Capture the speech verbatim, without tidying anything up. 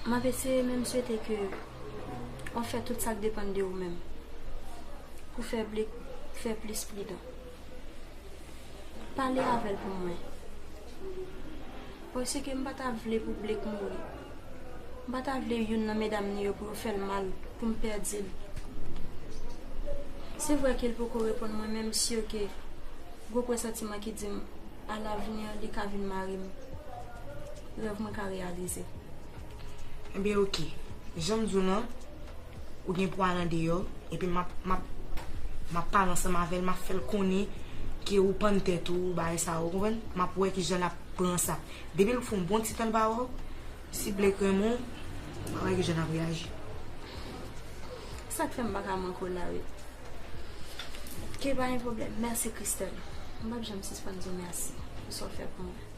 M ap eseye, men m swete ke w ap fè tout sa k depann de ou menm pou fè Blake fè plis pridan. Pale avè l pou mwen. Paske m pa ta vle pou Blake mouri. M pa ta vle youn nan medam li yo pou yo fè l mal, pou m pèdi l. Se vre ke l poko reponn mwen, men m si ke gwo presantiman ki di m alavni li ka vin mari m. Rèv mwen ka reyalize. Ebyen, oke. Jan m di w lan, ou gen pou al andeyò, epi m ap, m ap, m ap pale ansanm avè l, m ap fè l konnen ke ou pann tèt ou, bagay sa, ou konprann? M ap wè kijan l ap pran sa. Depi l fè yon bon ti tan l pa wè w, si Blake renmen w, m ap wè kijan l ap reyaji. Sa k fè m pa ka manke w la, wi. Ke pa gen pwoblèm. Mèsi, Christelle. M p ap janm sispann di w mèsi pou sa w fè pou mwen.